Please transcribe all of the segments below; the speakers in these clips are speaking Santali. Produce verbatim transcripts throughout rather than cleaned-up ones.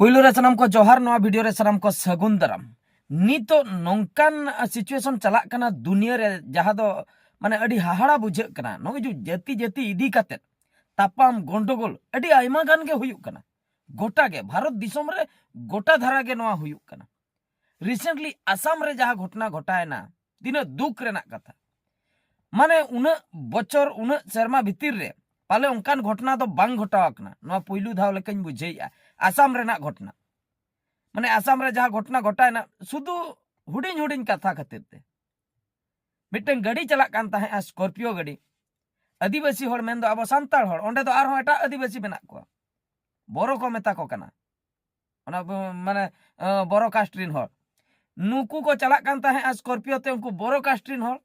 ᱯᱩᱭᱞᱩ ᱨᱮ ᱥᱟᱱᱟᱢ ᱠᱚ ᱡᱚᱦᱟᱨ, ᱱᱚᱣᱟ ᱵᱷᱤᱰᱤᱭᱳ ᱨᱮ ᱥᱟᱱᱟᱢ ᱠᱚ ᱥᱟᱹᱜᱩᱱ ᱫᱟᱨᱟᱢ᱾ ᱱᱤᱛᱚᱜ ᱱᱚᱝᱠᱟᱱ ᱥᱤᱪᱩᱭᱮᱥᱚᱱ ᱪᱟᱞᱟᱜ ᱠᱟᱱᱟ ᱫᱩᱱᱤᱭᱟᱹ ᱨᱮ, ᱡᱟᱦᱟᱸ ᱫᱚ ᱢᱟᱱᱮ ᱟᱹᱰᱤ ᱦᱟᱦᱟᱲᱟ ᱵᱩᱡᱷᱟᱹᱜ ᱠᱟᱱᱟ᱾ ᱱᱚᱜᱼᱚᱭ ᱡᱮ ᱡᱟᱹᱛᱤ ᱡᱟᱹᱛᱤ ᱤᱫᱤ ᱠᱟᱛᱮ ᱛᱟᱯᱟᱢ ᱜᱚᱱᱰᱚᱜᱳᱞ ᱟᱹᱰᱤ ᱟᱭᱢᱟ ᱜᱟᱱ ᱜᱮ ᱦᱩᱭᱩᱜ ᱠᱟᱱᱟ, ᱜᱚᱴᱟ ᱜᱮ ᱵᱷᱟᱨᱚᱛ ᱫᱤᱥᱚᱢ ᱨᱮ ᱜᱚᱴᱟ ᱫᱷᱟᱨᱟ ᱜᱮ ᱱᱚᱣᱟ ᱦᱩᱭᱩᱜ ᱠᱟᱱᱟ᱾ ᱨᱤᱥᱮᱱᱴᱞᱤ ᱟᱥᱟᱢ ᱨᱮ ᱡᱟᱦᱟᱸ ᱜᱷᱚᱴᱚᱱᱟ ᱜᱷᱚᱴᱟᱣᱮᱱᱟ, ᱛᱤᱱᱟᱹᱜ ᱫᱩᱠ ᱨᱮᱱᱟᱜ ᱠᱟᱛᱷᱟ᱾ ᱢᱟᱱᱮ ᱩᱱᱟᱹᱜ ᱵᱚᱪᱷᱚᱨ, ᱩᱱᱟᱹᱜ ᱥᱮᱨᱢᱟ ᱵᱷᱤᱛᱤᱨ ᱨᱮ ᱯᱟᱞᱮ ᱚᱱᱠᱟᱱ ᱜᱷᱚᱴᱚᱱᱟ ᱫᱚ ᱵᱟᱝ ᱜᱷᱚᱴᱟᱣ ᱟᱠᱟᱱᱟ᱾ ᱱᱚᱣᱟ ᱯᱩᱭᱞᱩ ᱫᱷᱟᱣ ᱞᱮᱠᱟᱧ ᱵᱩᱡᱷᱟᱹᱣᱮᱫᱼᱟ ᱟᱥᱟᱢ ᱨᱮᱱᱟᱜ ᱜᱷᱚᱴᱚᱱᱟ᱾ ᱢᱟᱱᱮ ᱟᱥᱟᱢ ᱨᱮ ᱡᱟᱦᱟᱸ ᱜᱷᱚᱴᱚᱱᱟ ᱜᱷᱚᱴᱟᱣᱮᱱᱟ, ᱥᱩᱫᱷᱩ ᱦᱩᱰᱤᱧ ᱦᱩᱰᱤᱧ ᱠᱟᱛᱷᱟ ᱠᱷᱟᱹᱛᱤᱨ ᱛᱮ᱾ ᱢᱤᱫᱴᱟᱝ ᱜᱟᱹᱰᱤ ᱪᱟᱞᱟᱜ ᱠᱟᱱ ᱛᱟᱦᱮᱸᱜᱼᱟ, ᱥᱠᱚᱨᱯᱤᱭᱳ ᱜᱟᱹᱰᱤ᱾ ᱟᱹᱫᱤᱵᱟᱹᱥᱤ ᱦᱚᱲ ᱢᱮᱱᱫᱚ ᱟᱵᱚ ᱥᱟᱱᱛᱟᱲ ᱦᱚᱲ, ᱚᱸᱰᱮ ᱫᱚ ᱟᱨᱦᱚᱸ ᱮᱴᱟᱜ ᱟᱹᱫᱤᱵᱟᱹᱥᱤ ᱢᱮᱱᱟᱜ ᱠᱚᱣᱟ, ᱵᱚᱨᱚ ᱠᱚ ᱢᱮᱛᱟ ᱠᱚ ᱠᱟᱱᱟ, ᱚᱱᱟ ᱵᱚ-, ᱢᱟᱱᱮ ᱟᱸ, ᱵᱚᱨᱚ ᱠᱟᱥᱴ ᱨᱤᱱ ᱦᱚᱲ᱾ ᱱᱩᱠᱩ ᱠᱚ ᱪᱟᱞᱟᱜ ᱠᱟᱱ ᱛᱟᱦᱮᱸᱜᱼᱟ ᱥᱠᱚᱨᱯᱤᱭᱳ ᱛᱮ, ᱩᱱᱠᱩ ᱵᱚᱨᱚ ᱠᱟᱥᱴ ᱨᱤᱱ ᱦᱚᱲ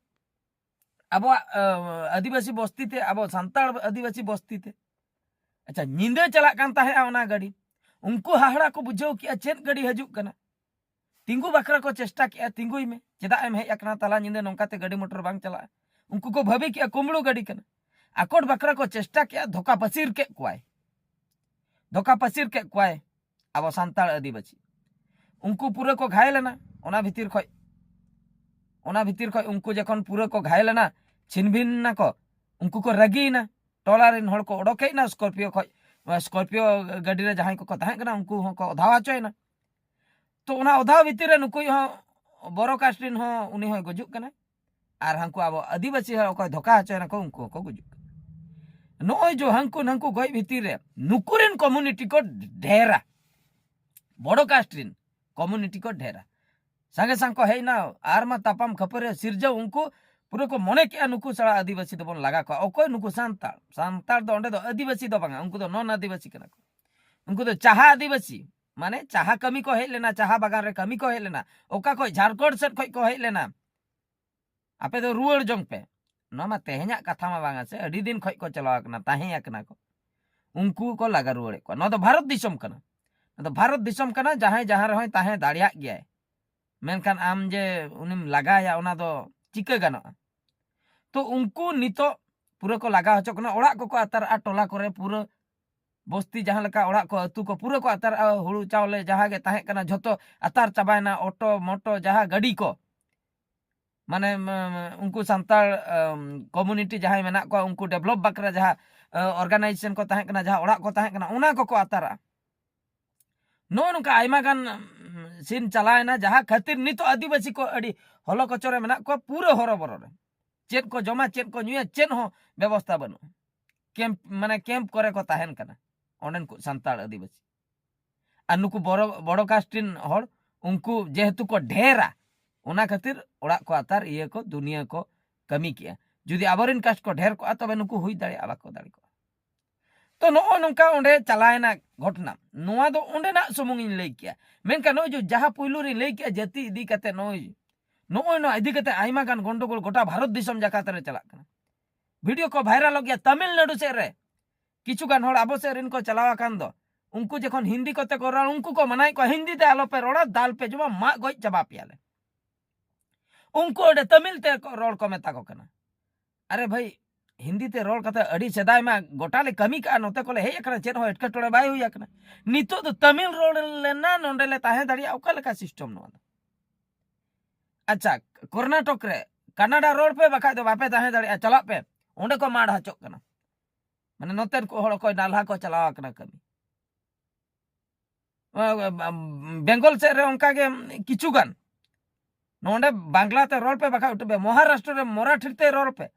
ᱟᱵᱚᱣᱟᱜ ᱟᱸ, ᱟᱹᱫᱤᱵᱟᱹᱥᱤ ᱵᱚᱥᱛᱤ ᱛᱮ, ᱟᱵᱚ ᱥᱟᱱᱛᱟᱲ ᱟᱹᱫᱤᱵᱟᱹᱥᱤ ᱵᱚᱥᱛᱤ ᱛᱮ᱾ ᱟᱪᱪᱷᱟ, ᱧᱤᱫᱟᱹ ᱪᱟᱞᱟᱜ ᱠᱟᱱ ᱛᱟᱦᱮᱸᱜᱼᱟ ᱚᱱᱟ ᱜᱟᱹᱰᱤ᱾ ᱩᱱᱠᱩ ᱦᱟᱦᱟᱲᱟ ᱠᱚ ᱵᱩᱡᱷᱟᱹᱣ ᱠᱮᱜᱼᱟ, ᱪᱮᱫ ᱜᱟᱹᱰᱤ ᱦᱤᱡᱩᱜ ᱠᱟᱱᱟ? ᱛᱤᱸᱜᱩ ᱵᱟᱠᱷᱨᱟ ᱠᱚ ᱪᱮᱥᱴᱟ ᱠᱮᱜᱼᱟ, ᱛᱤᱸᱜᱩᱭ ᱢᱮ, ᱪᱮᱫᱟᱜ ᱮᱢ ᱦᱮᱡ ᱟᱠᱟᱱᱟ ᱛᱟᱞᱟ ᱧᱤᱫᱟᱹ, ᱱᱚᱝᱠᱟᱛᱮ ᱜᱟᱹᱰᱤ ᱢᱚᱴᱚᱨ ᱵᱟᱝ ᱪᱟᱞᱟᱜᱼᱟ᱾ ᱩᱱᱠᱩ ᱠᱚ ᱵᱷᱟᱹᱵᱤ ᱠᱮᱜᱼᱟ ᱠᱩᱢᱵᱽᱲᱩ ᱜᱟᱹᱰᱤ ᱠᱟᱱᱟ᱾ ᱟᱠᱚᱴ ᱵᱟᱠᱷᱨᱟ ᱠᱚ ᱪᱮᱥᱴᱟ ᱠᱮᱜᱼᱟ, ᱫᱷᱳᱠᱟ ᱯᱟᱹᱥᱤᱨ ᱠᱮᱫ ᱠᱚᱣᱟᱭ, ᱫᱷᱳᱠᱟ ᱯᱟᱹᱥᱤᱨ ᱠᱮᱫ ᱠᱚᱣᱟᱭ ᱟᱵᱚ ᱥᱟᱱᱛᱟᱲ ᱟᱹᱫᱤᱵᱟᱹᱥᱤ᱾ ᱩᱱᱠᱩ ᱯᱩᱨᱟᱹ ᱠᱚ ᱜᱷᱟᱭᱮᱞ ᱮᱱᱟ᱾ ᱚᱱᱟ ᱵᱷᱤᱛᱤᱨ ᱠᱷᱚᱡ, ᱚᱱᱟ ᱵᱷᱤᱛᱤᱨ ᱠᱷᱚᱡ ᱩᱱᱠᱩ ᱡᱚᱠᱷᱚᱱ ᱯᱩᱨᱟᱹ ᱠᱚ ᱜᱷᱟᱭᱮᱞ ᱮᱱᱟ, ᱪᱷᱤᱱᱵᱷᱤᱱ ᱮᱱᱟ ᱠᱚ, ᱩᱱᱠᱩ ᱠᱚ ᱨᱟᱹᱜᱤᱭᱮᱱᱟ᱾ ᱴᱚᱞᱟ ᱨᱮᱱ ᱦᱚᱲ ᱠᱚ ᱚᱰᱚᱠ ᱦᱮᱡ ᱮᱱᱟ ᱥᱠᱚᱨᱯᱤᱭᱳ ᱠᱷᱚᱡ᱾ ᱥᱠᱚᱨᱯᱤᱭᱳ ᱜᱟᱹᱰᱤ ᱨᱮ ᱡᱟᱦᱟᱸᱭ ᱠᱚᱠᱚ ᱛᱟᱦᱮᱸ ᱠᱟᱱᱟ, ᱩᱱᱠᱩ ᱦᱚᱸᱠᱚ ᱚᱫᱷᱟᱣ ᱦᱚᱪᱚᱭᱮᱱᱟ᱾ ᱛᱚ ᱚᱱᱟ ᱚᱫᱷᱟᱣ ᱵᱷᱤᱛᱤᱨ ᱨᱮ ᱱᱩᱠᱩ ᱦᱚᱸ, ᱵᱚᱨᱚ ᱠᱟᱥᱴ ᱨᱮᱱ ᱦᱚᱸ, ᱩᱱᱤ ᱦᱚᱸᱭ ᱜᱩᱡᱩᱜ ᱠᱟᱱᱟ᱾ ᱟᱨ ᱦᱟᱱᱠᱩ ᱟᱵᱚ ᱟᱹᱫᱤᱵᱟᱹᱥᱤ ᱦᱚᱲ ᱚᱠᱚᱭ ᱫᱷᱳᱠᱟ ᱦᱚᱪᱚᱭᱮᱱᱟ ᱠᱚ, ᱩᱱᱠᱩ ᱦᱚᱸᱠᱚ ᱜᱩᱡᱩᱜ ᱠᱟᱱᱟ᱾ ᱱᱚᱜᱼᱚᱭ ᱡᱚ ᱦᱟᱱᱠᱩ ᱱᱟᱱᱠᱩ ᱜᱚᱡ ᱵᱷᱤᱛᱤᱨ ᱨᱮ ᱱᱩᱠᱩ ᱨᱮᱱ ᱠᱚᱢᱩᱱᱤᱴᱤ ᱠᱚ ᱰᱷᱮᱨᱟ, ᱵᱚᱲᱚ ᱠᱟᱥᱴ ᱨᱮᱱ ᱠᱚᱢᱩᱱᱤᱴᱤ ᱠᱚ ᱰᱷᱮᱨᱟ᱾ ᱥᱟᱸᱜᱮ ᱥᱟᱝ ᱠᱚ ᱦᱮᱡ ᱮᱱᱟ, ᱟᱨ ᱢᱟ ᱛᱟᱯᱟᱢ ᱠᱷᱟᱹᱯᱟᱹᱨᱤ ᱥᱤᱨᱡᱟᱹᱣ᱾ ᱩᱱᱠᱩ ᱯᱩᱨᱟᱹ ᱠᱚ ᱢᱚᱱᱮ ᱠᱮᱜᱼᱟ, ᱱᱩᱠᱩ ᱥᱟᱲᱟ ᱟᱹᱫᱤᱵᱟᱹᱥᱤ ᱫᱚᱵᱚᱱ ᱞᱟᱜᱟ ᱠᱚᱣᱟ᱾ ᱚᱠᱚᱭ ᱱᱩᱠᱩ? ᱥᱟᱱᱛᱟᱲ᱾ ᱥᱟᱱᱛᱟᱲ ᱫᱚ ᱚᱸᱰᱮ ᱫᱚ ᱟᱹᱫᱤᱵᱟᱹᱥᱤ ᱫᱚ ᱵᱟᱝᱟ, ᱩᱱᱠᱩ ᱫᱚ ᱱᱚᱱ ᱟᱹᱫᱤᱵᱟᱹᱥᱤ ᱠᱟᱱᱟ ᱠᱚ᱾ ᱩᱱᱠᱩ ᱫᱚ ᱪᱟᱦᱟ ᱟᱹᱫᱤᱵᱟᱹᱥᱤ, ᱢᱟᱱᱮ ᱪᱟᱦᱟ ᱠᱟᱹᱢᱤ ᱠᱚ ᱦᱮᱡ ᱞᱮᱱᱟ, ᱪᱟᱦᱟ ᱵᱟᱜᱟᱱ ᱨᱮ ᱠᱟᱹᱢᱤ ᱠᱚ ᱦᱮᱡ ᱞᱮᱱᱟ᱾ ᱚᱠᱟ ᱠᱷᱚᱡ? ᱡᱷᱟᱲᱠᱷᱚᱸᱰ ᱥᱮᱫ ᱠᱷᱚᱡ ᱠᱚ ᱦᱮᱡ ᱞᱮᱱᱟ᱾ ᱟᱯᱮ ᱫᱚ ᱨᱩᱣᱟᱹᱲ ᱡᱚᱝ ᱯᱮ᱾ ᱱᱚᱣᱟ ᱢᱟ ᱛᱮᱦᱮᱧᱟᱜ ᱠᱟᱛᱷᱟ ᱢᱟ ᱵᱟᱝᱟ ᱥᱮ, ᱟᱹᱰᱤ ᱫᱤᱱ ᱠᱷᱚᱡ ᱠᱚ ᱪᱟᱞᱟᱣ ᱟᱠᱟᱱᱟ, ᱛᱟᱦᱮᱸ ᱟᱠᱟᱱᱟ ᱠᱚ᱾ ᱩᱱᱠᱩ ᱠᱚ ᱞᱟᱜᱟ ᱨᱩᱣᱟᱹᱲᱮᱫ ᱠᱚᱣᱟ᱾ ᱱᱚᱣᱟ ᱫᱚ ᱵᱷᱟᱨᱚᱛ ᱫᱤᱥᱚᱢ ᱠᱟᱱᱟ᱾ ᱱᱚᱣᱟ ᱫᱚ ᱵᱷᱟᱨᱚᱛ ᱫᱤᱥᱚᱢ ᱠᱟᱱᱟ, ᱡᱟᱦᱟᱸᱭ ᱡᱟᱦᱟᱸ ᱨᱮᱦᱚᱸᱭ ᱛᱟᱦᱮᱸ ᱫᱟᱲᱮᱭᱟᱜ ᱜᱮᱭᱟᱭ᱾ ᱢᱮᱱᱠᱷᱟᱱ ᱟᱢ ᱡᱮ ᱩᱱᱤᱢ ᱞᱟᱜᱟᱭᱟ, ᱚᱱᱟ ᱫᱚ ᱪᱤᱠᱟᱹ ᱜᱟᱱᱚᱜᱼᱟ? ᱛᱚ ᱩᱱᱠᱩ ᱱᱤᱛᱚᱜ ᱯᱩᱨᱟᱹ ᱠᱚ ᱞᱟᱜᱟ ᱦᱚᱪᱚᱜ ᱠᱟᱱᱟ, ᱚᱲᱟᱜ ᱠᱚᱠᱚ ᱟᱛᱟᱨᱟᱜᱼᱟ, ᱴᱚᱞᱟ ᱠᱚᱨᱮ ᱯᱩᱨᱟᱹ ᱵᱚᱥᱛᱤ ᱡᱟᱦᱟᱸ ᱞᱮᱠᱟ ᱚᱲᱟᱜ ᱠᱚ, ᱟᱹᱛᱩ ᱠᱚ ᱯᱩᱨᱟᱹ ᱠᱚ ᱟᱛᱟᱨᱟᱜᱼᱟ᱾ ᱦᱩᱲᱩ ᱪᱟᱣᱞᱮ ᱡᱟᱦᱟᱸ ᱜᱮ ᱛᱟᱦᱮᱸ ᱠᱟᱱᱟ, ᱡᱷᱚᱛᱚ ᱟᱛᱟᱨ ᱪᱟᱵᱟᱭᱮᱱᱟ᱾ ᱚᱴᱳ ᱢᱚᱴᱳ ᱡᱟᱦᱟᱸ ᱜᱟᱹᱰᱤ ᱠᱚ, ᱢᱟᱱᱮ, ᱢ-, ᱩᱱᱠᱩ ᱥᱟᱱᱛᱟᱲ, ᱟᱢ, ᱠᱚᱢᱩᱱᱤᱴᱤ ᱡᱟᱦᱟᱸᱭ ᱢᱮᱱᱟᱜ ᱠᱚᱣᱟ, ᱩᱱᱠᱩ ᱰᱮᱵᱷᱞᱚᱯ ᱵᱟᱠᱷᱨᱟ ᱡᱟᱦᱟᱸ, ᱟ, ᱚᱨᱜᱟᱱᱟᱭᱡᱮᱥᱚᱱ ᱠᱚ ᱛᱟᱦᱮᱸ ᱠᱟᱱᱟ, ᱡᱟᱦᱟᱸ ᱚᱲᱟᱜ ᱠᱚ ᱛᱟᱦᱮᱸ ᱠᱟᱱᱟ, ᱚᱱᱟ ᱠᱚᱠᱚ ᱟᱛᱟᱨᱟ᱾ ᱱᱚᱜᱼᱚ ᱱᱚᱝᱠᱟ ᱟᱭᱢᱟ ᱜᱟᱱ, ᱩᱢ, ᱥᱤᱱ ᱪᱟᱞᱟᱣᱮᱱᱟ, ᱡᱟᱦᱟᱸ ᱠᱷᱟᱹᱛᱤᱨ ᱱᱤᱛᱚᱜ ᱟᱹᱫᱤᱵᱟᱹᱥᱤ ᱠᱚ ᱟᱹᱰᱤ ᱦᱚᱞᱚ ᱠᱚᱪᱚ ᱨᱮ ᱢᱮᱱᱟᱜ ᱠᱚᱣᱟ, ᱯᱩᱨᱟᱹ ᱦᱚᱨᱚᱵᱚᱨᱚ ᱨᱮ᱾ ᱪᱮᱫ ᱠᱚ ᱡᱚᱢᱟ, ᱪᱮᱫ ᱠᱚ ᱧᱩᱭᱟ, ᱪᱮᱫ ᱦᱚᱸ ᱵᱮᱵᱚᱥᱛᱷᱟ ᱵᱟᱹᱱᱩᱜᱼᱟ᱾ ᱠᱮᱢᱯ, ᱢᱟᱱᱮ, ᱠᱮᱢᱯ ᱠᱚᱨᱮ ᱠᱚ ᱛᱟᱦᱮᱱ ᱠᱟᱱᱟ ᱚᱸᱰᱮᱱ ᱠᱚ ᱥᱟᱱᱛᱟᱲ ᱟᱹᱫᱤᱵᱟᱹᱥᱤ᱾ ᱟᱨ ᱱᱩᱠᱩ ᱵᱚᱲᱚ, ᱵᱚᱲᱚ ᱠᱟᱥᱴ ᱨᱮᱱ ᱦᱚᱲ, ᱩᱱᱠᱩ ᱡᱮᱦᱮᱛᱩ ᱠᱚ ᱰᱷᱮᱨᱟ, ᱚᱱᱟ ᱠᱷᱟᱹᱛᱤᱨ ᱚᱲᱟᱜ ᱠᱚ ᱟᱛᱟᱨ, ᱤᱭᱟᱹ ᱠᱚ, ᱫᱩᱱᱤᱭᱟᱹ ᱠᱚ ᱠᱟᱹᱢᱤ ᱠᱮᱜᱼᱟ᱾ ᱡᱩᱫᱤ ᱟᱵᱚᱨᱮᱱ ᱠᱟᱥᱴ ᱠᱚ ᱰᱷᱮᱨ ᱠᱚᱜᱼᱟ, ᱛᱚᱵᱮ ᱱᱩᱠᱩ ᱦᱩᱭ ᱫᱟᱲᱮᱭᱟᱜᱼᱟ, ᱵᱟᱠᱚ ᱫᱟᱲᱮ ᱠᱚᱜᱼᱟ᱾ ᱛᱚ, ᱱᱚᱜᱼᱚ ᱱᱚᱝᱠᱟ ᱚᱸᱰᱮ ᱪᱟᱞᱟᱣᱮᱱᱟ ᱜᱷᱚᱴᱚᱱᱟ᱾ ᱱᱚᱣᱟ ᱫᱚ ᱚᱸᱰᱮᱱᱟᱜ ᱥᱩᱢᱩᱝ ᱤᱧ ᱞᱟᱹᱭ ᱠᱮᱜᱼᱟ, ᱢᱮᱱᱠᱷᱟᱱ ᱱᱚᱜᱼᱚᱭ ᱡᱮ ᱡᱟᱦᱟᱸ ᱯᱩᱭᱞᱩ ᱨᱤᱧ ᱞᱟᱹᱭ ᱠᱮᱜᱼᱟ, ᱡᱟᱹᱛᱤ ᱤᱫᱤ ᱠᱟᱛᱮ, ᱱᱚᱜᱼᱚᱭ, ᱱᱚᱜᱼᱚᱭ ᱱᱚᱣᱟ ᱤᱫᱤ ᱠᱟᱛᱮ ᱟᱭᱢᱟ ᱜᱟᱱ ᱜᱚᱱᱰᱚᱜᱳᱞ ᱜᱚᱴᱟ ᱵᱷᱟᱨᱚᱛ ᱫᱤᱥᱚᱢ ᱡᱟᱠᱟᱛ ᱨᱮ ᱪᱟᱞᱟᱜ ᱠᱟᱱᱟ᱾ ᱵᱷᱤᱰᱤᱭᱳ ᱠᱚ ᱵᱷᱟᱭᱨᱟᱞᱚᱜ ᱜᱮᱭᱟ, ᱛᱟᱢᱤᱞᱱᱟᱲᱩ ᱥᱮᱫ ᱨᱮ ᱠᱤᱪᱷᱩ ᱜᱟᱱ ᱦᱚᱲ ᱟᱵᱚ ᱥᱮᱫ ᱨᱮᱱ ᱠᱚ ᱪᱟᱞᱟᱣ ᱟᱠᱟᱱ ᱫᱚ, ᱩᱱᱠᱩ ᱡᱚᱠᱷᱚᱱ ᱦᱤᱱᱫᱤ ᱠᱚᱛᱮ ᱠᱚ ᱨᱚᱲ, ᱩᱱᱠᱩ ᱠᱚ ᱢᱟᱱᱟᱭᱮᱫ ᱠᱚᱣᱟ, "ᱦᱤᱱᱫᱤ ᱛᱮ ᱟᱞᱚᱯᱮ ᱨᱚᱲᱟ, ᱫᱟᱞ ᱯᱮ ᱡᱚᱢᱟ, ᱢᱟᱜ ᱜᱚᱡ ᱪᱟᱵᱟ ᱯᱮᱭᱟᱞᱮ᱾" ᱩᱱᱠᱩ ᱚᱸᱰᱮ ᱛᱟᱢᱤᱞ ᱛᱮ ᱠᱚ ᱨᱚᱲ ᱠᱚ ᱢᱮᱛᱟ ᱠᱚ ᱠᱟᱱᱟ᱾ ᱟᱨᱮ ᱵᱷᱟᱹᱭ, ᱦᱤᱱᱫᱤ ᱛᱮ ᱨᱚᱲ ᱠᱟᱛᱮ ᱟᱹᱰᱤ ᱥᱮᱫᱟᱭ ᱢᱟ ᱜᱚᱴᱟ ᱞᱮ ᱠᱟᱹᱢᱤ ᱠᱟᱜᱼᱟ, ᱱᱚᱛᱮ ᱠᱚᱞᱮ ᱦᱮᱡ ᱟᱠᱟᱱᱟ, ᱪᱮᱫ ᱦᱚᱸ ᱮᱴᱠᱮᱴᱚᱬᱮ ᱵᱟᱭ ᱦᱩᱭ ᱟᱠᱟᱱᱟ᱾ ᱱᱤᱛᱚᱜ ᱫᱚ ᱛᱟᱢᱤᱞ ᱨᱚᱲ ᱞᱮᱱᱟ ᱱᱚᱸᱰᱮ ᱞᱮ ᱛᱟᱦᱮᱸ ᱫᱟᱲᱮᱭᱟᱜᱼᱟ, ᱚᱠᱟ ᱞᱮᱠᱟ ᱥᱤᱥᱴᱮᱢ ᱱᱚᱣᱟ ᱫᱚ? ᱟᱪᱪᱷᱟ, ᱠᱚᱨᱱᱟᱴᱚᱠ ᱨᱮ ᱠᱟᱱᱟᱰᱟ ᱨᱚᱲ ᱯᱮ, ᱵᱟᱠᱷᱟᱡ ᱫᱚ ᱵᱟᱯᱮ ᱛᱟᱦᱮᱸ ᱫᱟᱲᱮᱭᱟᱜᱼᱟ, ᱪᱟᱞᱟᱜ ᱯᱮ᱾ ᱚᱸᱰᱮ ᱠᱚ ᱢᱟᱲ ᱦᱚᱪᱚᱜ ᱠᱟᱱᱟ᱾ ᱢᱟᱱᱮ, ᱱᱚᱛᱮᱱ ᱠᱚ ᱦᱚᱲ ᱚᱠᱚᱭ ᱱᱟᱞᱦᱟ ᱠᱚ ᱪᱟᱞᱟᱣ ᱟᱠᱟᱱᱟ ᱠᱟᱹᱢᱤ᱾ ᱵᱮᱝᱜᱚᱞ ᱥᱮᱫ ᱨᱮ ᱚᱱᱠᱟ ᱜᱮ ᱠᱤᱪᱷᱩ ᱜᱟᱱ, ᱱᱚᱰᱮ ᱵᱟᱝᱞᱟ ᱛᱮ ᱨᱚᱲ ᱯᱮ, ᱵᱟᱠᱷᱟᱡ ᱩᱴᱷᱟᱹᱣ ᱯᱮ᱾ ᱢᱚᱦᱟᱨᱟᱥᱴᱨᱚ ᱨᱮ ᱢᱚᱨᱟᱴᱷᱤ ᱛᱮ ᱨᱚᱲ ᱯᱮ,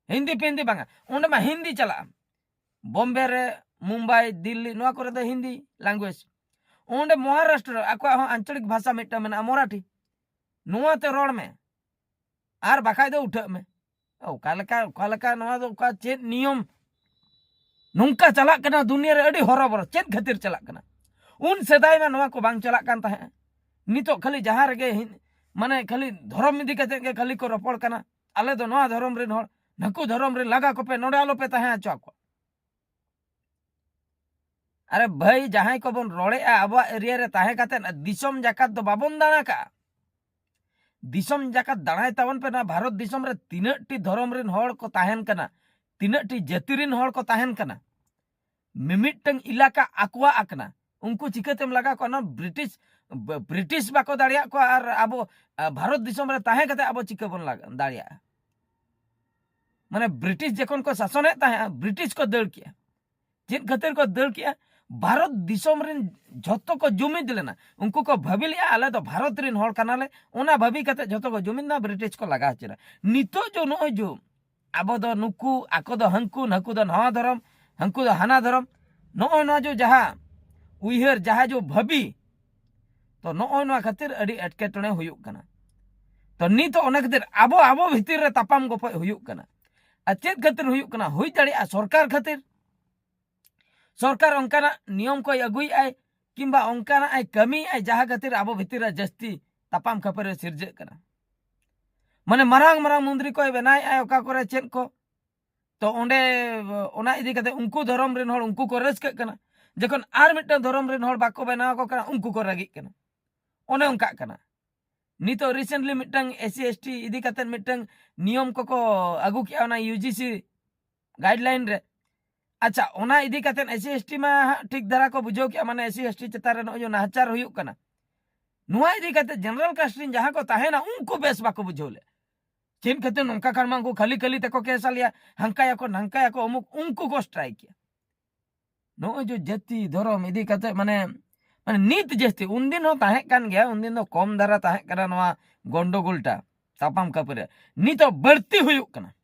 ᱦᱤᱱᱫᱤ ᱯᱤᱱᱫᱤ ᱵᱟᱝᱟ, ᱚᱸᱰᱮ ᱢᱟ ᱦᱤᱱᱫᱤ ᱪᱟᱞᱟᱜᱼᱟ᱾ ᱵᱚᱢᱵᱮ ᱨᱮ, ᱢᱩᱢᱵᱟᱭ, ᱫᱤᱞᱞᱤ, ᱱᱚᱣᱟ ᱠᱚᱨᱮ ᱫᱚ ᱦᱤᱱᱫᱤ ᱞᱮᱝᱜᱩᱭᱮᱡᱽ᱾ ᱚᱸᱰᱮ ᱢᱚᱦᱟᱨᱟᱥᱴᱨᱚ ᱨᱮ ᱟᱠᱚᱣᱟᱜ ᱦᱚᱸ ᱟᱧᱪᱚᱞᱤᱠ ᱵᱷᱟᱥᱟ ᱢᱤᱫᱴᱟᱝ ᱢᱮᱱᱟᱜᱼᱟ, ᱢᱚᱨᱟᱴᱷᱤ᱾ ᱱᱚᱣᱟ ᱛᱮ ᱨᱚᱲ ᱢᱮ, ᱟᱨ ᱵᱟᱠᱷᱟᱡ ᱫᱚ ᱩᱴᱷᱟᱹᱜ ᱢᱮ᱾ ᱚᱠᱟ ᱞᱮᱠᱟ, ᱚᱠᱟ ᱞᱮᱠᱟ ᱱᱚᱣᱟ ᱫᱚ, ᱚᱠᱟ ᱪᱮᱫ ᱱᱤᱭᱚᱢ ᱱᱚᱝᱠᱟ ᱪᱟᱞᱟᱜ ᱠᱟᱱᱟ ᱫᱩᱱᱤᱭᱟᱹ ᱨᱮ? ᱟᱹᱰᱤ ᱦᱚᱨᱚᱵᱚᱨᱚ᱾ ᱪᱮᱫ ᱠᱷᱟᱹᱛᱤᱨ ᱪᱟᱞᱟᱜ ᱠᱟᱱᱟ? ᱩᱱ ᱥᱮᱫᱟᱭ ᱢᱟ ᱱᱚᱣᱟ ᱠᱚ ᱵᱟᱝ ᱪᱟᱞᱟᱜ ᱠᱟᱱ ᱛᱟᱦᱮᱸᱫ᱾ ᱱᱤᱛᱚᱜ ᱠᱷᱟᱹᱞᱤ ᱡᱟᱦᱟᱸ ᱨᱮᱜᱮ ᱦᱤ-, ᱢᱟᱱᱮ, ᱠᱷᱟᱹᱞᱤ ᱫᱷᱚᱨᱚᱢ ᱤᱫᱤ ᱠᱟᱛᱮ ᱜᱮ ᱠᱷᱟᱹᱞᱤ ᱠᱚ ᱨᱚᱯᱚᱲ ᱠᱟᱱᱟ, "ᱟᱞᱮ ᱫᱚ ᱱᱚᱣᱟ ᱫᱷᱚᱨᱚᱢ ᱨᱮᱱ ᱦᱚᱲ, ᱱᱟᱹᱠᱩ ᱫᱷᱚᱨᱚᱢ ᱨᱮᱱ, ᱞᱟᱜᱟ ᱠᱚᱯᱮ, ᱱᱚᱰᱮ ᱟᱞᱚᱯᱮ ᱛᱟᱦᱮᱸ ᱦᱚᱪᱚ ᱟᱠᱚᱣᱟ᱾" ᱟᱨᱮ ᱵᱷᱟᱹᱭ, ᱡᱟᱦᱟᱸᱭ ᱠᱚᱵᱚᱱ ᱨᱚᱲᱮᱜᱼᱟ, ᱟᱵᱚᱣᱟᱜ ᱮᱨᱤᱭᱟ ᱨᱮ ᱛᱟᱦᱮᱸ ᱠᱟᱛᱮ ᱫᱤᱥᱚᱢ ᱡᱟᱠᱟᱛ ᱫᱚ ᱵᱟᱵᱚᱱ ᱫᱟᱬᱟ ᱠᱟᱜᱼᱟ᱾ ᱫᱤᱥᱚᱢ ᱡᱟᱠᱟᱛ ᱫᱟᱬᱟᱭ ᱛᱟᱵᱚᱱ ᱯᱮ᱾ ᱱᱚᱣᱟ ᱵᱷᱟᱨᱚᱛ ᱫᱤᱥᱚᱢ ᱨᱮ ᱛᱤᱱᱟᱹᱜ ᱴᱤ ᱫᱷᱚᱨᱚᱢ ᱨᱮᱱ ᱦᱚᱲ ᱠᱚ ᱛᱟᱦᱮᱱ ᱠᱟᱱᱟ, ᱛᱤᱱᱟᱹᱜ ᱴᱤ ᱡᱟᱹᱛᱤ ᱨᱮᱱ ᱦᱚᱲ ᱠᱚ ᱛᱟᱦᱮᱱ ᱠᱟᱱᱟ, ᱢᱤᱢᱤᱫᱴᱟᱝ ᱮᱞᱟᱠᱟ ᱟᱠᱚᱣᱟᱜ ᱟᱠᱟᱱᱟ, ᱩᱱᱠᱩ ᱪᱤᱠᱟᱹᱛᱮᱢ ᱞᱟᱜᱟ ᱠᱚᱣᱟ? ᱱᱚᱣᱟ ᱵᱨᱤᱴᱤᱥ, ᱵ-, ᱵᱨᱤᱴᱤᱥ ᱵᱟᱠᱚ ᱫᱟᱲᱮᱭᱟᱜ ᱠᱚᱣᱟ, ᱟᱨ ᱟᱵᱚ, ᱟ, ᱵᱷᱟᱨᱚᱛ ᱫᱤᱥᱚᱢ ᱨᱮ ᱛᱟᱦᱮᱸ ᱠᱟᱛᱮ ᱟᱵᱚ ᱪᱤᱠᱟᱹ ᱵᱚᱱ ᱞᱟᱜ-, ᱫᱟᱲᱮᱭᱟᱜᱼᱟ? ᱢᱟᱱᱮ ᱵᱨᱤᱴᱤᱥ ᱡᱚᱠᱷᱚᱱ ᱠᱚ ᱥᱟᱥᱚᱱᱮᱫ ᱛᱟᱦᱮᱸᱜᱼᱟ, ᱵᱨᱤᱴᱤᱥ ᱠᱚ ᱫᱟᱹᱲ ᱠᱮᱜᱼᱟ᱾ ᱪᱮᱫ ᱠᱷᱟᱹᱛᱤᱨ ᱠᱚ ᱫᱟᱹᱲ ᱠᱮᱜᱼᱟ? ᱵᱷᱟᱨᱚᱛ ᱫᱤᱥᱚᱢ ᱨᱮᱱ ᱡᱷᱚᱛᱚ ᱠᱚ ᱡᱩᱢᱤᱫ ᱞᱮᱱᱟ, ᱩᱱᱠᱩ ᱠᱚ ᱵᱷᱟᱹᱵᱤ ᱞᱮᱜᱼᱟ, ᱟᱞᱮ ᱫᱚ ᱵᱷᱟᱨᱚᱛ ᱨᱮᱱ ᱦᱚᱲ ᱠᱟᱱᱟᱞᱮ᱾ ᱚᱱᱟ ᱵᱷᱟᱹᱵᱤ ᱠᱟᱛᱮ ᱡᱷᱚᱛᱚ ᱠᱚ ᱡᱩᱢᱤᱫ ᱱᱟ, ᱵᱨᱤᱴᱤᱥ ᱠᱚ ᱞᱟᱜᱟ ᱦᱚᱪᱚᱭᱮᱱᱟ᱾ ᱱᱤᱛᱚᱜ ᱡᱚ ᱱᱚᱜᱼᱚᱭ ᱡᱚ ᱟᱵᱚ ᱫᱚ ᱱᱩᱠᱩ, ᱟᱠᱚ ᱫᱚ ᱦᱟᱹᱱᱠᱩ, ᱱᱟᱹᱠᱩ ᱫᱚ ᱱᱟᱣᱟ ᱫᱷᱚᱨᱚᱢ, ᱦᱟᱹᱱᱠᱩ ᱫᱚ ᱦᱟᱱᱟ ᱫᱷᱚᱨᱚᱢ, ᱱᱚᱜᱼᱚᱭ ᱱᱚᱣᱟ ᱡᱚ ᱡᱟᱦᱟᱸ ᱩᱭᱦᱟᱹᱨ, ᱡᱟᱦᱟᱸ ᱡᱚ ᱵᱷᱟᱹᱵᱤ, ᱛᱚ ᱱᱚᱜᱼᱚᱭ ᱱᱚᱣᱟ ᱠᱷᱟᱹᱛᱤᱨ ᱟᱹᱰᱤ ᱮᱴᱠᱮᱴᱚᱬᱮ ᱦᱩᱭᱩᱜ ᱠᱟᱱᱟ᱾ ᱛᱚ ᱱᱤᱛᱚᱜ ᱚᱱᱟ ᱠᱷᱟᱹᱛᱤᱨ ᱟᱵᱚ, ᱟᱵᱚ ᱵᱷᱤᱛᱤᱨ ᱨᱮ ᱛᱟᱯᱟᱢ ᱜᱚᱯᱚᱡ ᱦᱩᱭᱩᱜ ᱠᱟᱱᱟ᱾ ᱟᱨ ᱪᱮᱫ ᱠᱷᱟᱹᱛᱤᱨ ᱦᱩᱭᱩᱜ ᱠᱟᱱᱟ? ᱦᱩᱭ ᱫᱟᱲᱮᱭᱟᱜᱼᱟ ᱥᱚᱨᱠᱟᱨ ᱠᱷᱟᱹᱛᱤᱨ, ᱥᱚᱨᱠᱟᱨ ᱚᱱᱠᱟᱱᱟᱜ ᱱᱤᱭᱚᱢ ᱠᱚᱭ ᱟᱹᱜᱩᱭᱮᱫᱼᱟᱭ, ᱠᱤᱝᱵᱟ ᱚᱱᱠᱟᱱᱟᱜ ᱮ ᱠᱟᱹᱢᱤᱭᱮᱫᱼᱟᱭ, ᱡᱟᱦᱟᱸ ᱠᱷᱟᱹᱛᱤᱨ ᱟᱵᱚ ᱵᱷᱤᱛᱤᱨ ᱨᱮ ᱡᱟᱹᱥᱛᱤ ᱛᱟᱯᱟᱢ ᱠᱷᱟᱹᱯᱟᱹᱨᱤ ᱥᱤᱨᱡᱟᱹᱜ ᱠᱟᱱᱟ᱾ ᱢᱟᱱᱮ ᱢᱟᱨᱟᱝ ᱢᱟᱨᱟᱝ ᱢᱚᱱᱫᱤᱨ ᱠᱚᱭ ᱵᱮᱱᱟᱣᱮᱫᱼᱟᱭ ᱚᱠᱟ ᱠᱚᱨᱮ ᱪᱮᱫ ᱠᱚ, ᱛᱚ ᱚᱸᱰᱮ ᱚᱱᱟ ᱤᱫᱤ ᱠᱟᱛᱮ ᱩᱱᱠᱩ ᱫᱷᱚᱨᱚᱢ ᱨᱮᱱ ᱦᱚᱲ ᱩᱱᱠᱩ ᱠᱚ ᱨᱟᱹᱥᱠᱟᱹᱜ ᱠᱟᱱᱟ, ᱡᱚᱠᱷᱚᱱ ᱟᱨ ᱢᱤᱫᱴᱟᱝ ᱫᱷᱚᱨᱚᱢ ᱨᱮᱱ ᱦᱚᱲ ᱵᱟᱠᱚ ᱵᱮᱱᱟᱣ ᱟᱠᱚ ᱠᱟᱱᱟ, ᱩᱱᱠᱩ ᱠᱚ ᱨᱟᱹᱜᱤᱜ ᱠᱟᱱᱟ᱾ ᱚᱱᱮ ᱚᱱᱠᱟᱜ ᱠᱟᱱᱟ᱾ ᱱᱤᱛᱚᱜ recently ᱢᱤᱫᱴᱟᱝ ᱮᱥ ᱥᱤ ᱮᱥ ᱴᱤ ᱤᱫᱤ ᱠᱟᱛᱮ ᱢᱤᱫᱴᱟᱝ ᱱᱤᱭᱚᱢ ᱠᱚᱠᱚ ᱟᱹᱜᱩ ᱠᱮᱜᱼᱟ ᱚᱱᱟ ᱭᱩ ᱡᱤ ᱥᱤ guideline ᱨᱮ᱾ ᱟᱪᱪᱷᱟ, ᱚᱱᱟ ᱤᱫᱤ ᱠᱟᱛᱮ ᱮᱥ ᱥᱤ ᱮᱥ ᱴᱤ ᱢᱟ ᱦᱟᱸᱜ ᱴᱷᱤᱠ ᱫᱷᱟᱨᱟ ᱠᱚ ᱵᱩᱡᱷᱟᱹᱣ ᱠᱮᱜᱼᱟ, ᱢᱟᱱᱮ ᱮᱥ ᱥᱤ ᱮᱥ ᱴᱤ ᱪᱮᱛᱟᱱ ᱨᱮ ᱱᱚᱜᱼᱚᱭ ᱡᱮ ᱱᱟᱦᱟᱪᱟᱨ ᱦᱩᱭᱩᱜ ᱠᱟᱱᱟ, ᱱᱚᱣᱟ ᱤᱫᱤ ᱠᱟᱛᱮ general caste ᱨᱮᱱ ᱡᱟᱦᱟᱸ ᱠᱚ ᱛᱟᱦᱮᱱᱟ, ᱩᱱᱠᱩ ᱵᱮᱥ ᱵᱟᱠᱚ ᱵᱩᱡᱷᱟᱹᱣ ᱞᱮᱫ᱾ ᱪᱮᱫ ᱠᱷᱟᱹᱛᱤᱨ ᱱᱚᱝᱠᱟ ᱠᱷᱟᱱ ᱢᱟ ᱩᱱᱠᱩ ᱠᱷᱟᱹᱞᱤ ᱠᱷᱟᱹᱞᱤ ᱛᱮᱠᱚ ᱠᱮᱥ ᱟᱞᱮᱭᱟ, ᱦᱟᱝᱠᱟᱭᱟᱠᱚ ᱱᱟᱝᱠᱟᱭᱟᱠᱚ, ᱩᱢᱩᱠ, ᱩᱱᱠᱩ ᱠᱚ strike ᱠᱮᱜᱼᱟ᱾ ᱱᱚᱜᱼᱚᱭ ᱡᱮ ᱡᱟᱹᱛᱤ ᱫᱷᱚᱨᱚᱢ ᱤᱫᱤ ᱠᱟᱛᱮ ᱢᱟᱱᱮ, ᱢᱟᱱᱮ ᱱᱤᱛ ᱡᱟᱹᱥᱛᱤ, ᱩᱱᱫᱤᱱ ᱦᱚᱸ ᱛᱟᱦᱮᱸ ᱠᱟᱱ ᱜᱮᱭᱟ, ᱩᱱᱫᱤᱱ ᱫᱚ ᱠᱚᱢ ᱫᱷᱟᱨᱟ ᱛᱟᱦᱮᱸ ᱠᱟᱱᱟ ᱱᱚᱣᱟ ᱜᱚᱱᱰᱚᱜᱳᱞᱴᱟ, ᱛᱟᱯᱟᱢ ᱠᱷᱟᱹᱯᱟᱹᱨᱤ᱾ ᱱᱤᱛᱚᱜ ᱵᱟᱹᱲᱛᱤ ᱦᱩᱭᱩᱜ ᱠᱟᱱᱟ᱾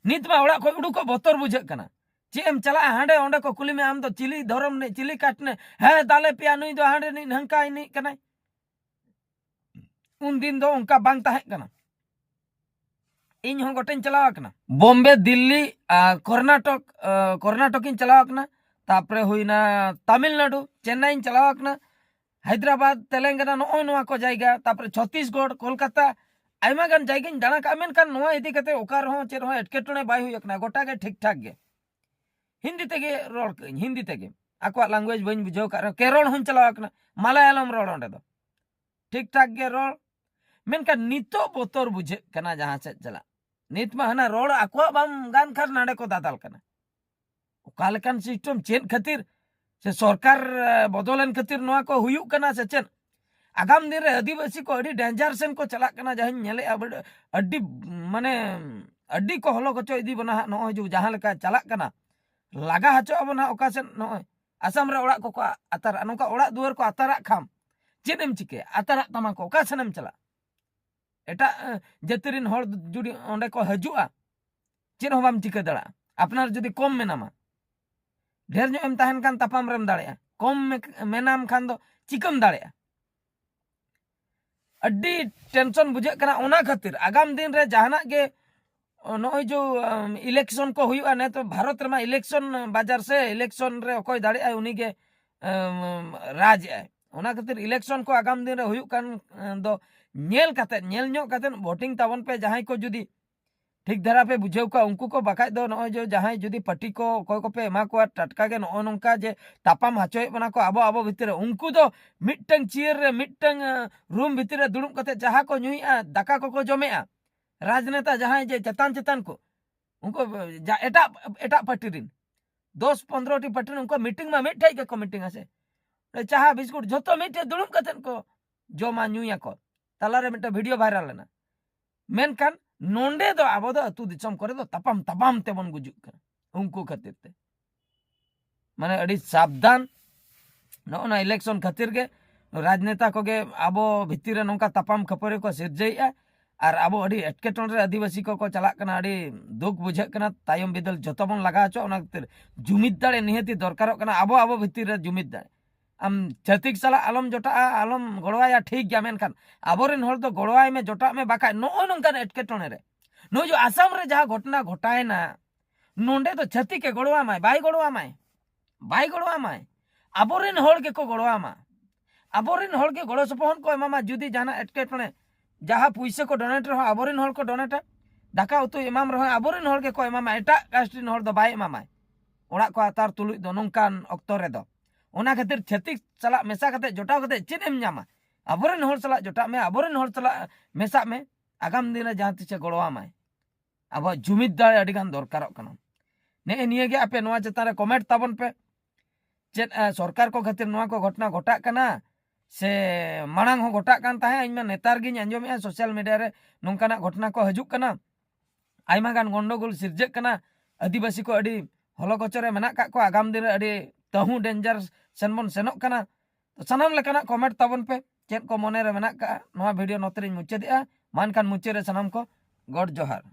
ᱱᱤᱛ ᱢᱟ ᱚᱲᱟᱜ ᱠᱷᱚᱱ ᱩᱰᱩᱠᱚᱜ ᱵᱚᱛᱚᱨ ᱵᱩᱡᱷᱟᱹᱜ ᱠᱟᱱᱟ᱾ ᱪᱮᱫ ᱮᱢ ᱪᱟᱞᱟᱜᱼᱟ ᱦᱟᱸᱰᱮ, ᱚᱸᱰᱮ ᱠᱚ ᱠᱩᱞᱤ ᱢᱮᱭᱟ, "ᱟᱢ ᱫᱚ ᱪᱤᱞᱤ ᱫᱷᱚᱨᱚᱢ ᱨᱤᱱᱤᱡ, ᱪᱤᱞᱤ caste ᱨᱤᱱᱤᱡ?" "ᱦᱮᱸ, ᱫᱟᱞᱮ ᱯᱮᱭᱟ, ᱱᱩᱭ ᱫᱚ ᱦᱟᱸᱰᱮ ᱨᱤᱱᱤᱡ, ᱦᱟᱝᱠᱟ ᱨᱤᱱᱤᱡ ᱠᱟᱱᱟᱭ᱾" ᱩᱱᱫᱤᱱ ᱫᱚ ᱚᱱᱠᱟ ᱵᱟᱝ ᱛᱟᱦᱮᱸ ᱠᱟᱱᱟ᱾ ᱤᱧ ᱦᱚᱸ ᱜᱚᱴᱟᱧ ᱪᱟᱞᱟᱣ ᱟᱠᱟᱱᱟ, ᱵᱚᱢᱵᱮ, ᱫᱤᱞᱞᱤ, ᱟᱨ ᱠᱚᱨᱱᱟᱴᱚᱠ, ᱟᱨ ᱠᱚᱨᱱᱟᱴᱚᱠ ᱤᱧ ᱪᱟᱞᱟᱣ ᱟᱠᱟᱱᱟ, ᱛᱟᱨᱯᱚᱨᱮ ᱦᱩᱭᱱᱟ ᱛᱟᱢᱤᱞᱱᱟᱰᱩ, ᱪᱮᱱᱱᱟᱭ ᱤᱧ ᱪᱟᱞᱟᱣ ᱟᱠᱟᱱᱟ, ᱦᱟᱭᱫᱨᱟᱵᱟᱫ, ᱛᱮᱞᱮᱝᱜᱟᱱᱟ, ᱱᱚᱜᱼᱚᱭ ᱱᱚᱣᱟ ᱠᱚ ᱡᱟᱭᱜᱟ, ᱛᱟᱨᱯᱚᱨᱮ ᱪᱷᱚᱛᱤᱥᱜᱚᱲ, ᱠᱳᱞᱠᱟᱛᱟ, ᱟᱭᱢᱟ ᱜᱟᱱ ᱡᱟᱭᱜᱟᱧ ᱫᱟᱬᱟ ᱠᱟᱜᱼᱟ, ᱢᱮᱱᱠᱷᱟᱱ ᱱᱚᱣᱟ ᱤᱫᱤ ᱠᱟᱛᱮ ᱚᱠᱟ ᱨᱮᱦᱚᱸ ᱪᱮᱫ ᱦᱚᱸ ᱮᱴᱠᱮᱴᱚᱬᱮ ᱵᱟᱭ ᱦᱩᱭ ᱟᱠᱟᱱᱟ, ᱜᱚᱴᱟ ᱜᱮ ᱴᱷᱤᱠ ᱴᱷᱟᱠ ᱜᱮ᱾ ᱦᱤᱱᱫᱤ ᱛᱮᱜᱮ ᱨᱚᱲ ᱠᱟᱜ ᱟᱹᱧ, ᱦᱤᱱᱫᱤ ᱛᱮᱜᱮ᱾ ᱟᱠᱚᱣᱟᱜ language ᱵᱟᱹᱧ ᱵᱩᱡᱷᱟᱹᱣ ᱟᱠᱟᱫ ᱨᱮᱦᱚᱸ, ᱠᱮᱨᱚᱞ ᱦᱚᱸᱧ ᱪᱟᱞᱟᱣ ᱟᱠᱟᱱᱟ, ᱢᱟᱞᱟᱭᱟᱞᱚᱢ ᱨᱚᱲ ᱚᱸᱰᱮ ᱫᱚ᱾ ᱴᱷᱤᱠ ᱴᱷᱟᱠ ᱜᱮ ᱨᱚᱲ, ᱢᱮᱱᱠᱷᱟᱱ ᱱᱤᱛᱚᱜ ᱵᱚᱛᱚᱨ ᱵᱩᱡᱷᱟᱹᱜ ᱠᱟᱱᱟ ᱡᱟᱦᱟᱸ ᱥᱮᱫ ᱪᱟᱞᱟᱜ᱾ ᱱᱤᱛ ᱢᱟ ᱦᱟᱱᱟ ᱨᱚᱲ ᱟᱠᱚᱣᱟᱜ ᱵᱟᱢ ᱜᱟᱱ ᱠᱷᱟᱱ ᱱᱟᱰᱮ ᱠᱚ ᱫᱟᱫᱟᱞ ᱠᱟᱱᱟ᱾ ᱚᱠᱟ ᱞᱮᱠᱟᱱ ᱥᱤᱥᱴᱮᱢ, ᱪᱮᱫ ᱠᱷᱟᱹᱛᱤᱨ ᱥᱮ ᱥᱚᱨᱠᱟᱨ ᱵᱚᱫᱚᱞᱮᱱ ᱠᱷᱟᱹᱛᱤᱨ ᱱᱚᱣᱟ ᱠᱚ ᱦᱩᱭᱩᱜ ᱠᱟᱱᱟ ᱥᱮ ᱪᱮᱫ? ᱟᱜᱟᱢ ᱫᱤᱱ ᱨᱮ ᱟᱹᱫᱤᱵᱟᱹᱥᱤ ᱠᱚ ᱟᱹᱰᱤ ᱰᱮᱧᱡᱟᱨ ᱥᱮᱱ ᱠᱚ ᱪᱟᱞᱟᱜ ᱠᱟᱱᱟ᱾ ᱡᱟᱦᱟᱸᱧ ᱧᱮᱞᱮᱫᱼᱟ, ᱟᱹᱰᱤ ᱢᱟᱱᱮ ᱟᱹᱰᱤ ᱠᱚ ᱦᱚᱞᱚ ᱜᱚᱪᱚ ᱤᱫᱤ ᱵᱚᱱᱟ ᱦᱟᱸᱜ᱾ ᱱᱚᱜᱼᱚᱭ ᱡᱮ ᱡᱟᱦᱟᱸ ᱞᱮᱠᱟ ᱪᱟᱞᱟᱜ ᱠᱟᱱᱟ, ᱞᱟᱜᱟ ᱦᱚᱪᱚ ᱟᱵᱚᱱ ᱦᱟᱸᱜ ᱚᱠᱟ ᱥᱮᱫ᱾ ᱱᱚᱜᱼᱚᱭ ᱟᱥᱟᱢ ᱨᱮ ᱚᱲᱟᱜ ᱠᱚᱠᱚ ᱟᱛᱟᱨᱟᱜᱼᱟ, ᱱᱚᱝᱠᱟ ᱚᱲᱟᱜ ᱫᱩᱣᱟᱹᱨ ᱠᱚ ᱟᱛᱟᱨᱟᱜ ᱠᱷᱟᱱ ᱪᱮᱫ ᱮᱢ ᱪᱤᱠᱟᱹᱭᱟ? ᱟᱛᱟᱨᱟᱜ ᱛᱟᱢᱟ ᱠᱚ, ᱚᱠᱟ ᱥᱮᱱ ᱮᱢ ᱪᱟᱞᱟᱜᱼᱟ? ᱮᱴᱟᱜ ᱡᱟᱹᱛᱤ ᱨᱮᱱ ᱦᱚᱲ ᱡᱩᱫᱤ ᱚᱸᱰᱮ ᱠᱚ ᱦᱤᱡᱩᱜᱼᱟ, ᱪᱮᱫ ᱦᱚᱸ ᱵᱟᱢ ᱪᱤᱠᱟᱹ ᱫᱟᱲᱮᱭᱟᱜᱼᱟ᱾ ᱟᱯᱱᱟᱨ ᱡᱩᱫᱤ ᱠᱚᱢ ᱢᱮᱱᱟᱢᱟ, ᱰᱷᱮᱨ ᱧᱚᱜ ᱮᱢ ᱛᱟᱦᱮᱱ ᱠᱷᱟᱱ ᱛᱟᱯᱟᱢ ᱨᱮᱢ ᱫᱟᱲᱮᱭᱟᱜᱼᱟ᱾ ᱠᱚᱢ ᱢᱮᱱᱟᱢ ᱠᱷᱟᱱ ᱫᱚ ᱪᱤᱠᱟᱹᱢ ᱫᱟᱲᱮᱭᱟᱜᱼᱟ? ᱟᱹᱰᱤ ᱴᱮᱱᱥᱚᱱ ᱵᱩᱡᱷᱟᱹᱜ ᱠᱟᱱᱟ᱾ ᱚᱱᱟ ᱠᱷᱟᱹᱛᱤᱨ ᱟᱜᱟᱢ ᱫᱤᱱ ᱨᱮ ᱡᱟᱦᱟᱱᱟᱜ ᱜᱮ, ᱱᱚᱜᱼᱚᱭ ᱡᱮ ᱤᱞᱮᱠᱥᱚᱱ ᱠᱚ ᱦᱩᱭᱩᱜᱼᱟ, ᱱᱤᱛᱚᱜ ᱵᱷᱟᱨᱚᱛ ᱨᱮᱢᱟ ᱤᱞᱮᱠᱥᱚᱱ ᱵᱟᱡᱟᱨ ᱥᱮ, ᱤᱞᱮᱠᱥᱚᱱ ᱨᱮ ᱚᱠᱚᱭ ᱫᱟᱲᱮᱭᱟᱜᱼᱟᱭ ᱩᱱᱤᱜᱮ ᱨᱟᱡᱽ ᱮᱜᱼᱟᱭ᱾ ᱚᱱᱟ ᱠᱷᱟᱹᱛᱤᱨ ᱤᱞᱮᱠᱥᱚᱱ ᱠᱚ ᱟᱜᱟᱢ ᱫᱤᱱ ᱨᱮ ᱦᱩᱭᱩᱜ ᱠᱟᱱ ᱫᱚ ᱧᱮᱞ ᱠᱟᱛᱮᱫ, ᱧᱮᱞ ᱧᱚᱜ ᱠᱟᱛᱮᱫ ᱵᱷᱳᱴᱤᱝ ᱛᱟᱵᱚᱱ ᱯᱮ᱾ ᱡᱟᱦᱟᱸᱭ ᱠᱚ ᱡᱩᱫᱤ ᱴᱷᱤᱠ ᱫᱷᱟᱨᱟ ᱯᱮ ᱵᱩᱡᱷᱟᱹᱣ ᱠᱚᱣᱟ ᱩᱱᱠᱩ ᱠᱚ, ᱵᱟᱠᱷᱟᱡ ᱫᱚ ᱱᱚᱜᱼᱚᱭ ᱡᱮ ᱡᱟᱦᱟᱸᱭ ᱡᱩᱫᱤ ᱯᱟᱨᱴᱤ ᱠᱚ ᱚᱠᱚᱭ ᱠᱚᱯᱮ ᱮᱢᱟ ᱠᱚᱣᱟ, ᱴᱟᱴᱠᱟ ᱜᱮ ᱱᱚᱜᱼᱚᱭ ᱱᱚᱝᱠᱟ ᱡᱮ ᱛᱟᱯᱟᱢ ᱦᱚᱪᱚᱭᱮᱫ ᱵᱚᱱᱟ ᱠᱚ ᱟᱵᱚ ᱟᱵᱚ ᱵᱷᱤᱛᱤᱨ ᱨᱮ, ᱩᱱᱠᱩ ᱫᱚ ᱢᱤᱫᱴᱟᱝ ᱪᱤᱭᱟᱹᱨ ᱨᱮ, ᱢᱤᱫᱴᱟᱝ ᱨᱩᱢ ᱵᱷᱤᱛᱤᱨ ᱨᱮ ᱫᱩᱲᱩᱵ ᱠᱟᱛᱮ ᱡᱟᱦᱟᱸ ᱠᱚ ᱧᱩᱭᱮᱫᱼᱟ, ᱫᱟᱠᱟ ᱠᱚᱠᱚ ᱡᱚᱢᱮᱫᱼᱟ, ᱨᱟᱡᱽᱱᱮᱛᱟ ᱡᱟᱦᱟᱸᱭ ᱡᱮ ᱪᱮᱛᱟᱱ ᱪᱮᱛᱟᱱ ᱠᱚ, ᱩᱱᱠᱩ ᱮᱴᱟᱜ ᱮᱴᱟᱜ ᱯᱟᱨᱴᱤ ᱨᱮᱱ ᱫᱚᱥ ᱯᱚᱱᱨᱚ ᱴᱤ ᱯᱟᱨᱴᱤ ᱨᱮᱱ ᱩᱱᱠᱩ ᱢᱤᱴᱤᱝ ᱢᱟ ᱢᱤᱫᱴᱷᱮᱡ ᱜᱮᱠᱚ ᱢᱤᱴᱤᱝ ᱟᱥᱮ, ᱪᱟᱦᱟ ᱵᱤᱥᱠᱩᱴ ᱡᱷᱚᱛᱚ ᱢᱤᱫᱴᱷᱮᱡ ᱫᱩᱲᱩᱵ ᱠᱟᱛᱮ ᱠᱚ ᱡᱚᱢᱟ ᱧᱩᱭᱟᱠᱚ᱾ ᱛᱟᱞᱟᱨᱮ ᱢᱤᱫᱴᱮᱱ ᱵᱷᱤᱰᱤᱭᱳ ᱵᱷᱟᱭᱨᱟᱞ ᱞᱮᱱᱟ᱾ ᱢᱮᱱᱠᱷᱟᱱ ᱱᱚᱸᱰᱮ ᱫᱚ ᱟᱵᱚ ᱫᱚ ᱟᱹᱛᱩ ᱫᱤᱥᱚᱢ ᱠᱚᱨᱮ ᱫᱚ ᱛᱟᱯᱟᱢ ᱛᱟᱯᱟᱢ ᱛᱮᱵᱚᱱ ᱜᱩᱡᱩᱜ ᱠᱟᱱᱟ ᱩᱱᱠᱩ ᱠᱷᱟᱹᱛᱤᱨ ᱛᱮ᱾ ᱢᱟᱱᱮ ᱟᱹᱰᱤ ᱥᱟᱵᱫᱷᱟᱱ᱾ ᱱᱚᱜᱼᱚ ᱱᱚᱣᱟ ᱤᱞᱮᱠᱥᱚᱱ ᱠᱷᱟᱹᱛᱤᱨ ᱜᱮ ᱨᱟᱡᱽᱱᱮᱛᱟ ᱠᱚᱜᱮ ᱟᱵᱚ ᱵᱷᱤᱛᱤᱨ ᱨᱮ ᱱᱚᱝᱠᱟ ᱛᱟᱯᱟᱢ ᱠᱷᱟᱹᱯᱟᱹᱨᱤ ᱠᱚ ᱥᱤᱨᱡᱟᱹᱣᱮᱫᱼᱟ᱾ ᱟᱨ ᱟᱵᱚ ᱟᱹᱰᱤ ᱮᱴᱠᱮᱴᱚᱬᱮ ᱨᱮ ᱟᱹᱫᱤᱵᱟᱹᱥᱤ ᱠᱚᱠᱚ ᱪᱟᱞᱟᱜ ᱠᱟᱱᱟ, ᱟᱹᱰᱤ ᱫᱩᱠ ᱵᱩᱡᱷᱟᱹᱜ ᱠᱟᱱᱟ᱾ ᱛᱟᱭᱚᱢ ᱵᱤᱫᱟᱹᱞ ᱡᱚᱛᱚ ᱵᱚᱱ ᱞᱟᱜᱟ ᱦᱚᱪᱚᱜᱼᱟ᱾ ᱚᱱᱟ ᱠᱷᱟᱹᱛᱤᱨ ᱡᱩᱢᱤᱫ ᱫᱟᱲᱮ ᱱᱤᱦᱟᱹᱛᱤ ᱫᱚᱨᱠᱟᱨᱚᱜ ᱠᱟᱱᱟ, ᱟᱵᱚ ᱟᱵᱚ ᱵᱷᱤᱛᱤᱨ ᱨᱮ ᱡᱩᱢᱤᱫ ᱫᱟᱲᱮ᱾ ᱟᱢ ᱪᱷᱟᱹᱛᱤᱠ ᱥᱟᱞᱟᱜ ᱟᱞᱚᱢ ᱡᱚᱴᱟᱜᱼᱟ, ᱟᱞᱚᱢ ᱜᱚᱲᱚᱣᱟᱭᱟ, ᱴᱷᱤᱠ ᱜᱮᱭᱟ, ᱢᱮᱱᱠᱷᱟᱱ ᱟᱵᱚᱨᱮᱱ ᱦᱚᱲ ᱫᱚ ᱜᱚᱲᱚᱣᱟᱭ ᱢᱮ, ᱡᱚᱴᱟᱜ ᱢᱮ, ᱵᱟᱠᱷᱟᱡ ᱱᱚᱜᱼᱚᱭ ᱱᱚᱝᱠᱟᱱ ᱮᱴᱠᱮᱴᱚᱬᱮ ᱨᱮ, ᱱᱚᱜᱼᱚᱭ ᱡᱮ ᱟᱥᱟᱢ ᱨᱮ ᱡᱟᱦᱟᱸ ᱜᱷᱚᱴᱚᱱᱟ ᱜᱷᱚᱴᱟᱭᱮᱱᱟ, ᱱᱚᱸᱰᱮ ᱫᱚ ᱪᱷᱟᱹᱛᱤᱠ ᱮ ᱜᱚᱲᱚᱣᱟᱢᱟᱭ, ᱵᱟᱭ ᱜᱚᱲᱚᱣᱟᱢᱟᱭ, ᱵᱟᱭ ᱜᱚᱲᱚᱣᱟᱢᱟᱭ᱾ ᱟᱵᱚᱨᱮᱱ ᱦᱚᱲ ᱜᱮᱠᱚ ᱜᱚᱲᱚᱣᱟᱢᱟ, ᱟᱵᱚᱨᱮᱱ ᱦᱚᱲ ᱜᱮ ᱜᱚᱲᱚ ᱥᱚᱯᱚᱦᱚᱫ ᱠᱚ ᱮᱢᱟᱢᱟ᱾ ᱡᱩᱫᱤ ᱡᱟᱦᱟᱱᱟᱜ ᱮᱴᱠᱮᱴᱚᱬᱮ, ᱡᱟᱦᱟᱸ ᱯᱩᱭᱥᱟᱹ ᱠᱚ ᱰᱚᱱᱮᱴ ᱨᱮᱦᱚᱸ ᱟᱵᱚᱨᱮᱱ ᱦᱚᱲ ᱠᱚ ᱰᱚᱱᱮᱴᱟ, ᱫᱟᱠᱟ ᱩᱛᱩᱭ ᱮᱢᱟᱢ ᱨᱮᱦᱚᱸ ᱟᱵᱚᱨᱮᱱ ᱦᱚᱲ ᱜᱮᱠᱚ ᱮᱢᱟᱢᱟ, ᱮᱴᱟᱜ ᱠᱟᱥᱴ ᱨᱮᱱ ᱦᱚᱲ ᱫᱚ ᱵᱟᱭ ᱮᱢᱟᱢᱟᱭ᱾ ᱚᱲᱟᱜ ᱠᱚ ᱟᱛᱟᱨ ᱛᱩᱞᱩᱡ ᱫᱚ ᱱᱚᱝᱠᱟᱱ ᱚᱠᱛᱚ ᱨᱮᱫᱚ ᱚᱱᱟ ᱠᱷᱟᱹᱛᱤᱨ ᱪᱷᱟᱹᱛᱤᱠ ᱥᱟᱞᱟᱜ ᱢᱮᱥᱟ ᱠᱟᱛᱮ, ᱡᱚᱴᱟᱣ ᱠᱟᱛᱮ ᱪᱮᱫ ᱮᱢ ᱧᱟᱢᱟ? ᱟᱵᱚᱨᱮᱱ ᱦᱚᱲ ᱥᱟᱞᱟᱜ ᱡᱚᱴᱟᱜ ᱢᱮ, ᱟᱵᱚᱨᱮᱱ ᱦᱚᱲ ᱥᱟᱞᱟᱜ ᱢᱮᱥᱟᱜ ᱢᱮ, ᱟᱜᱟᱢ ᱫᱤᱱ ᱨᱮ ᱡᱟᱦᱟᱸ ᱛᱤᱥᱮ ᱜᱚᱲᱚᱣᱟᱢᱟᱭ᱾ ᱟᱵᱚᱣᱟᱜ ᱡᱩᱢᱤᱫ ᱫᱟᱲᱮ ᱟᱹᱰᱤ ᱜᱟᱱ ᱫᱚᱨᱠᱟᱨᱚᱜ ᱠᱟᱱᱟ᱾ ᱱᱮᱜᱼᱮ ᱱᱤᱭᱟᱹ ᱜᱮ ᱟᱯᱮ ᱱᱚᱣᱟ ᱪᱮᱛᱟᱱ ᱨᱮ comment ᱛᱟᱵᱚᱱ ᱯᱮ᱾ ᱪᱮᱫ ᱥᱚᱨᱠᱟᱨ ᱠᱚ ᱠᱷᱟᱹᱛᱤᱨ ᱱᱚᱣᱟ ᱠᱚ ᱜᱷᱚᱴᱚᱱᱟ ᱜᱷᱚᱴᱟᱜ ᱠᱟᱱᱟ ᱥᱮ ᱢᱟᱲᱟᱝ ᱦᱚᱸ ᱜᱷᱚᱴᱟᱜ ᱠᱟᱱ ᱛᱟᱦᱮᱸᱫ? ᱤᱧ ᱢᱟ ᱱᱮᱛᱟᱨ ᱜᱤᱧ ᱟᱸᱡᱚᱢᱮᱫᱼᱟ social media ᱨᱮ ᱱᱚᱝᱠᱟᱱᱟᱜ ᱜᱷᱚᱴᱚᱱᱟ ᱠᱚ ᱦᱤᱡᱩᱜ ᱠᱟᱱᱟ᱾ ᱟᱭᱢᱟ ᱜᱟᱱ ᱜᱚᱱᱰᱚᱜᱳᱞ ᱥᱤᱨᱡᱟᱹᱜ ᱠᱟᱱᱟ᱾ ᱟᱹᱫᱤᱵᱟᱹᱥᱤ ᱠᱚ ᱟᱹᱰᱤ ᱦᱚᱞᱚ ᱜᱚᱪᱚ ᱨᱮ ᱢᱮᱱᱟᱜ ᱠᱟᱜ ᱠᱚᱣᱟ᱾ ᱟᱜᱟᱢ ᱫᱤᱱ ᱨᱮ ᱟᱹᱰᱤ ᱛᱟᱹᱦᱩ danger ᱥᱮᱱ ᱵᱚᱱ ᱥᱮᱱᱚᱜ ᱠᱟᱱᱟ᱾ ᱛᱚ ᱥᱟᱱᱟᱢ ᱞᱮᱠᱟᱱᱟᱜ comment ᱛᱟᱵᱚᱱ ᱯᱮ, ᱪᱮᱫ ᱠᱚ ᱢᱚᱱᱮ ᱨᱮ ᱢᱮᱱᱟᱜ ᱠᱟᱜᱼᱟ᱾ ᱱᱚᱣᱟ video ᱱᱚᱛᱮ ᱨᱤᱧ ᱢᱩᱪᱟᱹᱫᱮᱜᱼᱟ᱾ ᱢᱟ ᱮᱱᱠᱷᱟᱱ ᱢᱩᱪᱟᱹᱫ ᱨᱮ ᱥᱟᱱᱟᱢ ᱠᱚ ᱜᱚᱰ ᱡᱚᱦᱟᱨ᱾